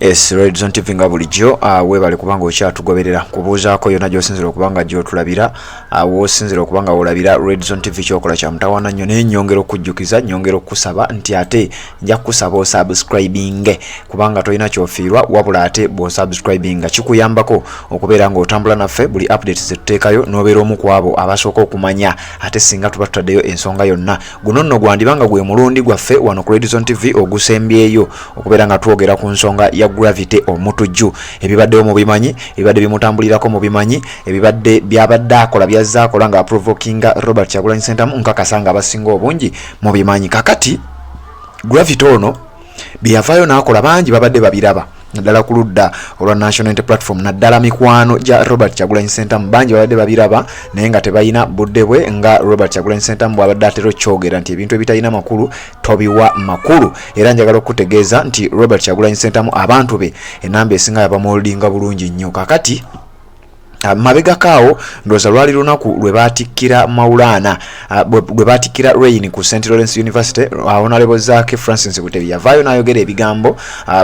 Yes, Red Zone TV nga bulijjo weebale kubanga okyatugoberera. Kubuuzaako yonna gy'osinzira okuba nga gy'otulabira, w'osinzira okuba nga wolabira Red Zone TV, kyokola kya mutawaana nnyo, naye nnyongera okukujjukiza, nnyongera okukusaba nti ate nja kukusaba osubscribinge, kubanga tolina kyofiirwa, wabula ate bw'osubscribinga kikuyambako okubeera ng'otambula naffe buli update zetuteekayo, n'obeera omu ku abo abasooka okumanya ate singa tuba tutaddeyo ensonga yonna. Guno nno gwandiba nga gwe mulundi gwaffe wano ku Red Zone TV ogusembyeyo okubeera nga twogera ku nsonga ya Gravity Omutujju. Ebibaddewo mubimanyi, ebibadde bimutambulirako mubimanyi, ebibadde byabadde akola, byazze akola nga aprovokinga Robert Kyagulanyi Ssentamu, nkakasa nga abasinga obungi mubimanyi. Kakati Gravity ono bye yavaayo n'akola bangi babadde babiraba, naddala ku ludda olwa National Unity Platform, naddala mikwano gya Robert Kyagulanyi Ssentamu, bangi babadde babiraba naye nga tebalina budde bwe, nga Robert Kyagulanyi Ssentamu bw'abadde atera okyogera nti ebintu ebitalina makulu tobiwa makulu. Era njagala okukutegeeza nti Robert Kyagulanyi Ssentamu abantu be enamba esinga yabamoldinga bulungi nnyo. Kakati mabegako awo ndowooza lwali lunaku lwe baatikkira Maulana, lwe baatikkira Reign ku St Lawrence University, Honorable Zaake Francis Butebi yavaayo n'ayogera ebigambo.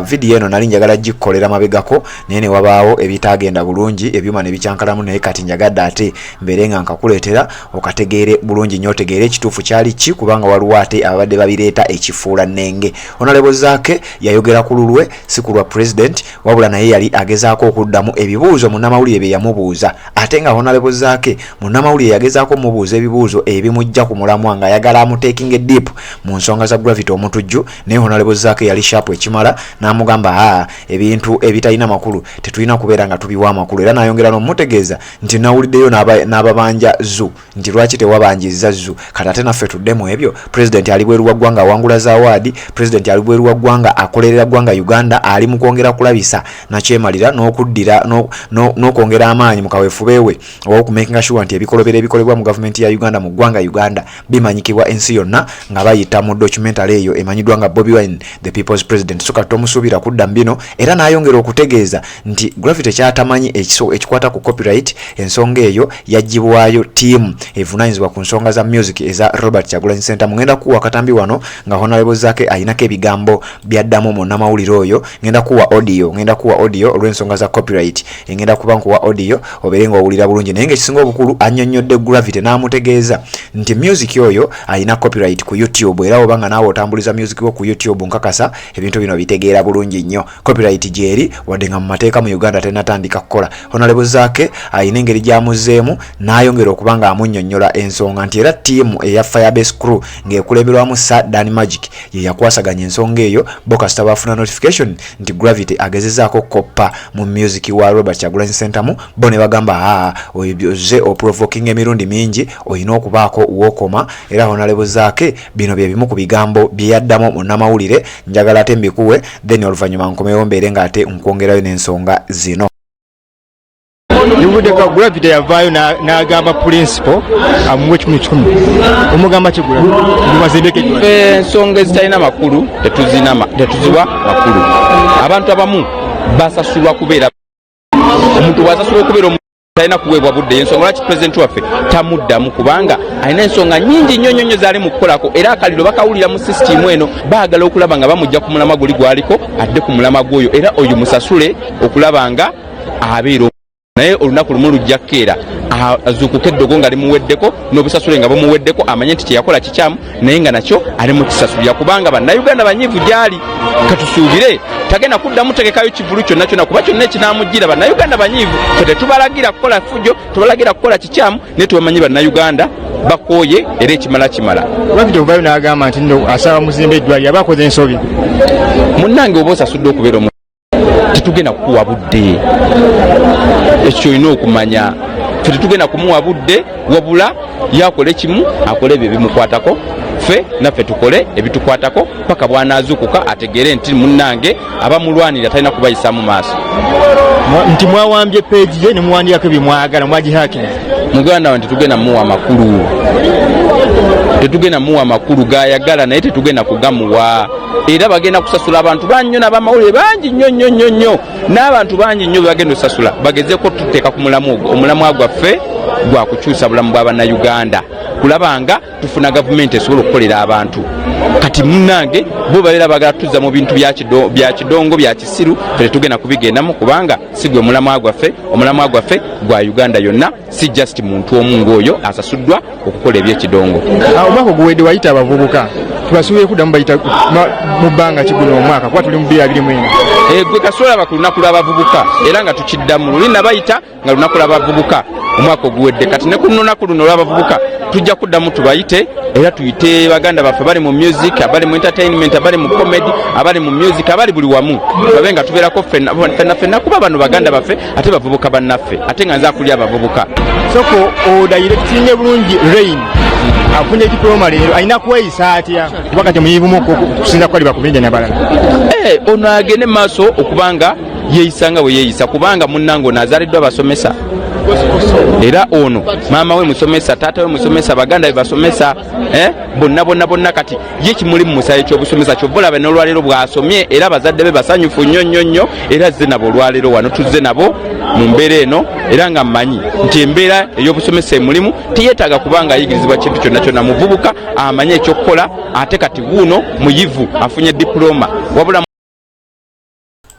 Vidiyo eno nali njagala gikkolera mabegako, naye ne wabaawo ebitaagenda bulungi, ebyuma ne bikyankalamu, naye kati njagadde ate mbeere nga nkakuleetera okategeere bulungi nnyo, otegeere ekituufu kyali ki, kubanga waliwo ate ababadde babireeta ekifuula nnenge. Honorable Zaake yayogera ku lulwe, si ku lwa president, wabula naye yali agezaako okuddamu ebibuuzo munnamawulire bye yamubuuza, ate nga Honorable Zaake munnamawulire yagezaako omubuuza ebibuuzo ebimujja ku mulamwa ng'ayagala amutekinga deep mu nsonga za Gravity Omutujju, naye Honorable Zaake yali sharp ekimala n'amugamba, aa, ebintu ebitalina makulu tetulina kubeera nga tubiwa amakulu. Era n'ayongera n'omutegeeza nti nawuliddeyo n'ababanja zu nti lwaki tewabanjizza zu, kati ate naffe tuddemu ebyo. Pulezidenti ali bweru wa ggwanga awangula za awards, pulezidenti ali bweru wa ggwanga akolerera ggwanga Uganda, ali mu kwongera kulabisa nakyemalira n'okuddira n'okwongera amaanyi mu kaweefube we ow'okumakinga sure nti ebikolobero ebikolebwa mu gavumenti ya Uganda mu ggwanga Uganda bimanyikibwa ensi yonna nga bayita mu documentary eyo emanyiddwa nga Bobi Wine the People's President. So kati tomusuubira kudda mu bino. Era n'ayongera okutegeeza nti Gravity kyatamanyi ekikwata ku copyright, ensonga eyo yaggyibwayo ttiimu evunaanyizibwa ku nsonga za music eza Robert Kyagulanyi Ssentamu. Ngenda kuwa akatambi wano nga Honorable Zaake ayinako ebigambo byaddamu munnamawulire oyo. Ngenda kuwa audio, ngenda kuwa audio olw'ensonga za copyright, ngenda kuba nkuwa audio obeere ng'owulira bulungi. Naye ng'ekisinga obukulu, annyonnyodde Gravity n'amutegeeza nti music oyo alina copyright ku YouTube, era oba nga naawe otambuliza music wo ku YouTube, nkakasa ebintu bino bitegeera bulungi nnyo. Copyright gyeri, wadde nga mu mateeka mu Uganda tenatandika kukola. Honorable Zaake alina engeri gy'amuzzeemu n'ayongera okuba nga amunnyonnyola ensonga nti era ttiimu eya Firebase Crew ng'ekulemberwamu Sir Dan Magic ye yakwasaganya ensonga eyo. Bo kasita bafuna notification nti Gravity agezezaako koppa mu music wa Robert Kyagulanyi Ssentamu, bo ne bagamba, aa, oze oprovoking emirundi mingi, olina okubaako wookoma. Era Honorable Zaake bino bye bimu ku bigambo bye yaddamu munnamawulire. Njagala ate mbikuwe, then oluvannyuma nkomewo mbeere ng'ate nkwongerayo n'ensonga zino. Nivuddeko Gravity yavaayo n'agamba principal amuwe kikumi kikumi. Omugamba kigula mubazimbeko eddwaliro. Ensonga ezitalina makulu tetuziwa makulu. Abantu abamu basasulwa kubeera, omuntu bw'asasulwa okubeera talina kuweebwa budde. Ensonga lwaki pulezidenti waffe tamuddamu, kubanga alina ensonga nyingi nnyo nnyo nnyo zaali mu kukolako, era akaliro bakawulira mu sisitimu eno, baagala okulaba nga bamujja ku mulamwa guli gwaliko adde ku mulamwa gw'oyo, era oyo musasule okulaba nga abeera naye. Olunaku lumu lujja kukeera azuukuka eddogo nga limuweddeko n'obusasule nga bumuweddeko, amanye nti kyeyakola kikyamu, naye nga nakyo ali mu kisasulira, kubanga Bannayuganda banyiivu gy'ali. Katusuubire tagenda kuddamu tegekayo kivulu kyonna kyonna, kuba kyonna ekinamujjira Bannayuganda banyiivu. Fe tetubalagira kukola fujo, tubalagira kukola kikyamu, naye tubamanyi Bannayuganda bakooye, era ekimala kimala. Gravity ovaayo n'agamba nti nno asaba muzimbe eddwaliro, aba akoze ensobi. Munnange, oba osasudde okubeera omu, tetugenda kukuwa budde. Ekyo olina okumanya, fe tetugenda kumuwa budde, wabula yakole kimu, akole ebyo ebimukwatako, ffe naffe tukole ebitukwatako paka bw'anaazuukuka ategeere nti munnange abamulwanirira talina kubayisa mu maaso. Nti mwawambye page ye ne muwandiikako byemwagala, mwagihackinga. Muganda wange, tetugenda muwa makulu, tetugenda muwa makulu gayagala, naye tetugenda kugamuwa. Era bagenda kusasula abantu bangi nnyo n'abamawulire bangi nnyo nnyo nnyo nnyo n'abantu bangi nnyo bebagenda osasula bagezeeko tuteeka ku mulamu ogwo. Omulamwa gwaffe gwa kukyusa bulamu bwa Bannayuganda, kulaba nga tufuna gavumenti esobola okukolera abantu. Kati munnange, bo babeera bagala tuzza mu bintu bya kidongo, bya kisiru. Fe tetugenda kubigendamu, kubanga si gwe mulamwa gwaffe. Omulamwa gwaffe gwa Uganda yonna, si just muntu omu ng'oyo asasuddwa okukola ebyekidongo. Omwaka oguwedde wayita abavubuka, tubasuubire kuddamu bayita mu bbanga ki guno omwaka, kuba tuli mu 2024? Gwe kasoolaba ku lunaku lw'abavubuka, era nga tukiddamu luli nabayita nga lunaku lw'abavubuka omwaka oguwedde. Kati ne ku lunaku luno olw'abavubuka tujja kuddamu tubayite, era tuyite baganda baffe abali mu music, abali mu entertainment, abali mu comedy, abali mu music, abali buli wamu, babe nga tubeerako ffenna ffenna ffenna, kuba bano baganda baffe ate bavubuka bannaffe, ate nga nze akulya abavubuka. Soko odirectinge bulungi. Rain afunye diploma leero, alina kweyisa atya, kuba kati muyivumu okusinza kukwali bakomedian abalala? Ono agende maaso okubanga yeeyisa nga bwe yeeyisa, kubanga munnange ono azaaliddwa basomesa, era ono maama we musomesa, taata we musomesa, baganda be basomesa, bonna bonna bonna. Kati ye kimuli mu musaayi ky'obusomesa, kyova olaba n'olwaleero bw'asomye, era abazadde be basanyufu nnyo nnyo nnyo, era azze nabo olwaleero wano, tuzze nabo mu mbeera eno, era nga mmanyi nti embeera ey'obusomesa emulimu, teyeetaaga kubanga ayigirizibwa kintu kyonna kyonna. Muvubuka amanyi ekyokukola, ate kati wuuno muyivu, afunye diploma wabula.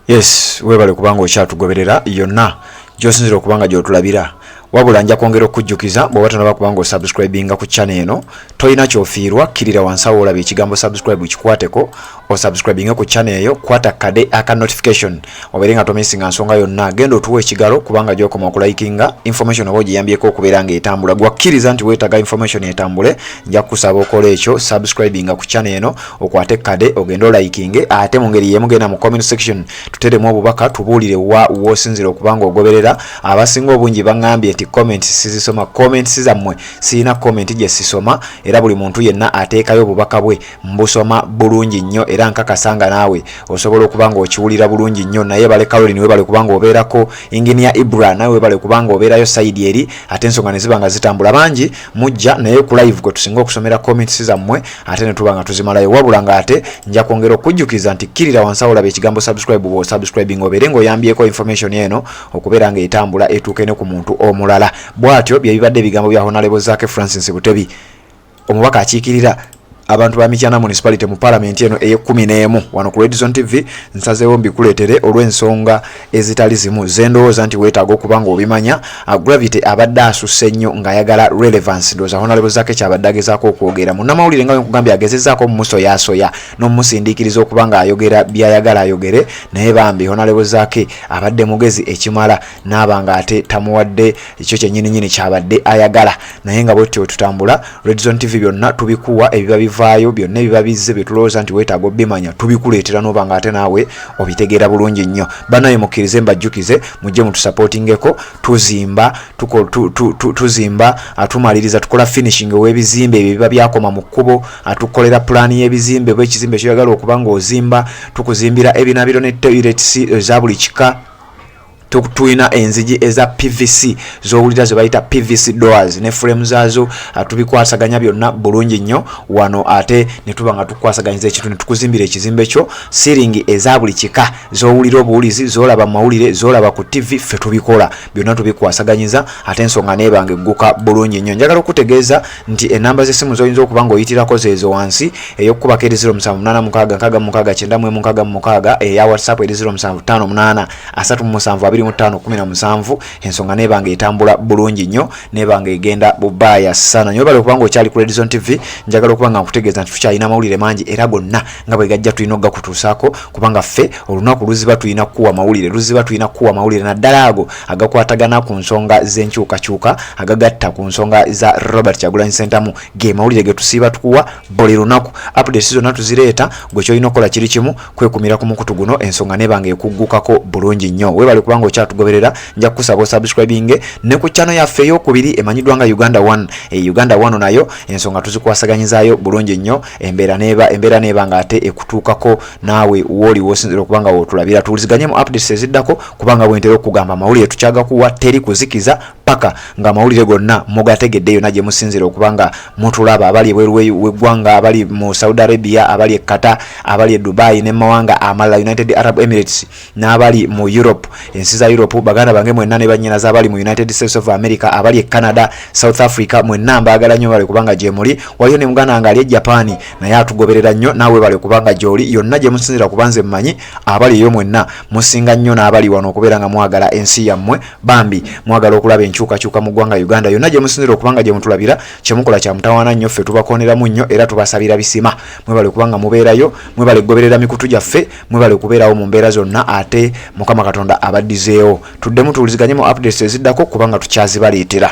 Yes, webale kubanga okyatugoberera yonna gyosinzira okubanga gyotulabira. Wabula nja kwongera okukujjukiza, bw'oba tonaba kubanga osubscribinga ku channel eno, tolina kyofiirwa. Kkirira wansi awo olaba ekigambo subscribe, kikwateko osubscribinge ku channel eyo. Kwata kade aka notification obeere nga tomissinga nsonga yonna. Genda otuwa ekigalo, kubanga gyokoma okulikinga information oba ogiyambyeko okubeera ng'etambula. Gwakkiriza nti weetaaga information etambule, nja kukusaba okola ekyo, subscribinga ku channel eno, okwate kade ogende olikinge. Ate mu ngeri yemu genda mu comment section, tuteremu obubaka, tubuulire wa w'osinzira okuba nga ogoberera. Abasinga obungi baŋŋambye nti comments sizisoma. Comments zammwe sirina comment gye sisoma, era buli muntu yenna ateekayo obubaka bwe mbusoma bulungi nnyo, era nkakasa nga naawe osobola okuba nga okiwulira bulungi nnyo. Naye bale Caroline, webale kubanga obeerako. Engineer Ibra, nawe webale kubanga obeerayo side eri, ate ensonga ne ziba nga zitambula. Bangi mujja naye ku live kwe tusinga okusomera comments zammwe, ate ne tuba nga tuzimalayo. Wabula ng'ate nja kwongera okujjukiza nti kkirira wansi awo olaba ekigambo subscribe, bw'osubscribing obeere ng'oyambyeko information eno okubeera ng'etambula etuuke ne ku muntu omulala. Bw'atyo bye bibadde ebigambo bya Honorable Zaake Francis Butebi, omubaka akiikirira abantu ba Mityana Municipality mu palamenti eno ey'e11. Wano ku Redson TV nsazeewo mbikuleetere olw'ensonga ezitali zimu zendowooza nti weetaaga okuba nga obimanya. Gravity abadde asusse nnyo ng'ayagala relevance. Ndowooza Honorable Zaake kyabadde agezaako okwogera, munnamawulire nga wenkugambye agezezaako omumusoyaasoya n'omusindiikiriza okuba ng'ayogera by'ayagala ayogere, naye bambi Honorable Zaake abadde mugezi ekimala n'aba nga ate tamuwadde ekyo kyennyininyini kyabadde ayagala. Naye nga bwetyo wetutambula, Redzone TV byonna tubikuwa, ebiba bivaayo byonna, ebiba bizze byetulowooza nti weetaaga obimanya, tubikuleetera n'oba nga ate naawe obitegeera bulungi nnyo. Banaye mukkirize mbajjukize, mujje mutusupportingeko. Tuzimba, tuzimba, tumaliriza, tukola finishing ow'ebizimbe ebyo ebiba byakoma mu kkubo. Tukolera pulaani y'ebizimbe, oba ekizimbe kyoyagala okuba ng'ozimba, tukuzimbira ebinaabiro ne toilets eza buli kika. Tulina enzigi eza PVC zowulira ze bayita PVC doors ne frame zaazo, tubikwasaganya byonna bulungi nnyo wano, ate ne tuba nga tukwasaganyiza ekintu ne tukuzimbira ekizimbe kyo. Ceiling eza buli kika zowulira obuwulizi, zolaba mu mawulire, zolaba ku TV, ffe tubikola byonna, tubikwasaganyiza, ate ensonga neebanga egguka bulungi nnyo. Njagala okutegeeza nti enamba z'essimu z'oyinza okuba ng'oyitirako zeezo wansi: ey'okukubako eri 0786 66 91 66, eya WhatsApp eri 0758 37 25 17. Ensonga neebanga etambula bulungi nnyo, neebanga egenda bubaaya sana nyo. Bale okubanga okyali ku Redson TV, njagala okuba nga nkutegeeza nti tukyalina amawulire mangi, era gonna nga bwe gajja tulina okugakutuusaako, kubanga ffe olunaku luziba tulina kukuwa mawulire, luziba tulina kukuwa mawulire, naddala ago agakwatagana ku nsonga z'enkyukakyuka, agagatta ku nsonga za Robert Kyagulanyi Ssentamu. Ge mawulire ge tusiiba tukuwa buli lunaku. Updates zonna tuzireeta. Gwe kyolina okukola kiri kimu, kwekumira ku mukutu guno, ensonga nebanga ekuggukako bulungi nnyo. Weebale kubanga okyatugoberera. Nja kukusaba osubscribinge ne ku channel yaffe eyokubiri emanyiddwa nga Uganda One. Uganda One nayo ensonga tuzikwasaganyizaayo bulungi nnyo, embeera neeba nga ate ekutuukako naawe wooli wosinzira okuba nga wootulabira. Tuwuliziganye mu updates eziddako, kubanga bwentera okugamba, amawulire tukyagakuwa, teri kuzikiza. Paka ng'amawulire gonna mugategedde yonna gye musinzira okuba nga mutulaba, abali ebweru w'eggwanga, abali mu Saudi Arabia, abali e Qatar, abali e Dubai ne mawanga amalala, United Arab Emirates, n'abali mu Europe, ensi za Europe, baganda bange mwenna ne bannyinaze abali mu United States of America, abali e Canada, South Africa, mwenna mbaagala nnyo, bale kubanga gye muli. Waliyo ne muganda nga ali e Japan naye atugoberera nnyo, naawe bale kubanga gy'oli. Yonna gye musinzira, kuba nze mmanyi abali eyo mwenna musinga nnyo n'abali wano okubeera nga mwagala ensi yammwe. Bambi mwagala okulaba enkyukakyuka mu ggwanga Uganda. Yonna gye musinzira okuba nga gye mutulabira, kyemukola kya mutawaana nnyo. Ffe tubakooneramu nnyo era tubasabira bisima. Mwebale kubanga mubeerayo, mwebale kugoberera mikutu gyaffe, mwebale kubeerawo mu mbeera zonna, ate Mukama Katonda abaddizeewo. Tuddemu tuwuliziganye mu updates eziddako kubanga tukyazibaleetera.